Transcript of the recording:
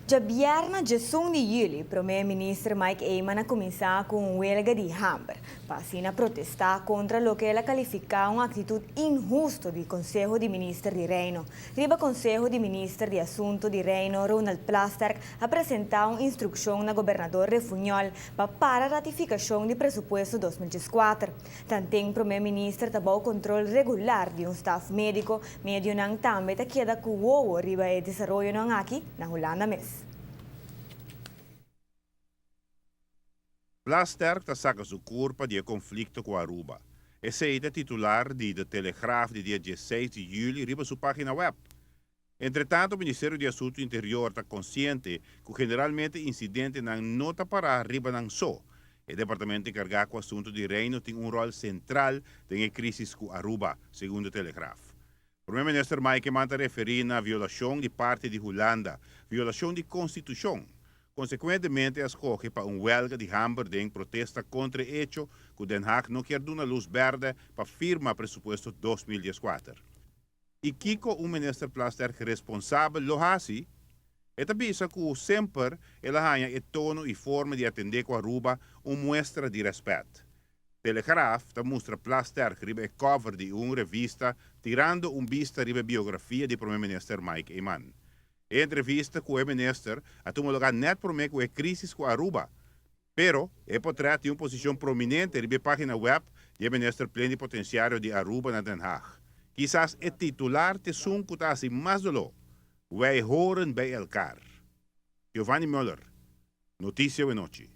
Djabièrnè 11 di yüli, Promé Minister Mike Eman a kuminsá ku un welga di hamber, pa asina protestá kontra loke el a kalifiká un aktitut inhusto di Konseho di Minister di Reino. Riba Konseho di Minister di Asuntu di Reino Ronald Plasterk a presentá un instrukshon na Gobernador Refunjol pa para ratifikashon di presupuesto 2014. Tanten Promé Minister ta bou kontrol regular di un staf médiko, medionan tambe ta keda ku wowo riba e desaroyonan aki na Hulanda mes. Plasterk ta saka su kurpa di e konflikto ku Aruba. Esei ta titular di De Telegraaf di dia 16 di yüli riba su página web. Entretanto Ministerio di Asuntu Interior ta konsiente ku generalmente insidentenan no ta pará riba nan so. E departamento enkargá ku asuntu di Reino tin un ròl sentral den e krísis ku Aruba, segun De Telegraaf. Prome Minister Mike Eman ta referí na violashon di parti di Hulanda, violashon di konstitushon. Konsekuentemente a skohe pa un wèlga di hamber den protesta kontra e echo ku Den Haag no kier duna lus bèrdè pa firma presupuesto 2014. I kiko un Minister Plasterk responsabel lo hasi? E ta bisa ku semper el a haña e tono i forma di atendé ku Aruba un muestra di rèspèt. Telegraaf ta mustra Plasterk riba e cover di un revista tirando un bista riba e biografia di Prome Minister Mike Eman. E entrevista ku e minister a tuma lugá nèt promé ku e krísis ku Aruba. Pero, e potrèt tin un posishon prominente riba e página web di e minister plenipotensiario di Aruba na Den Haag. Kisas e titular t'esun ku ta hasi mas doló, Wij horen bij elkaar. Giovanni Muller, Noticia Wenochi.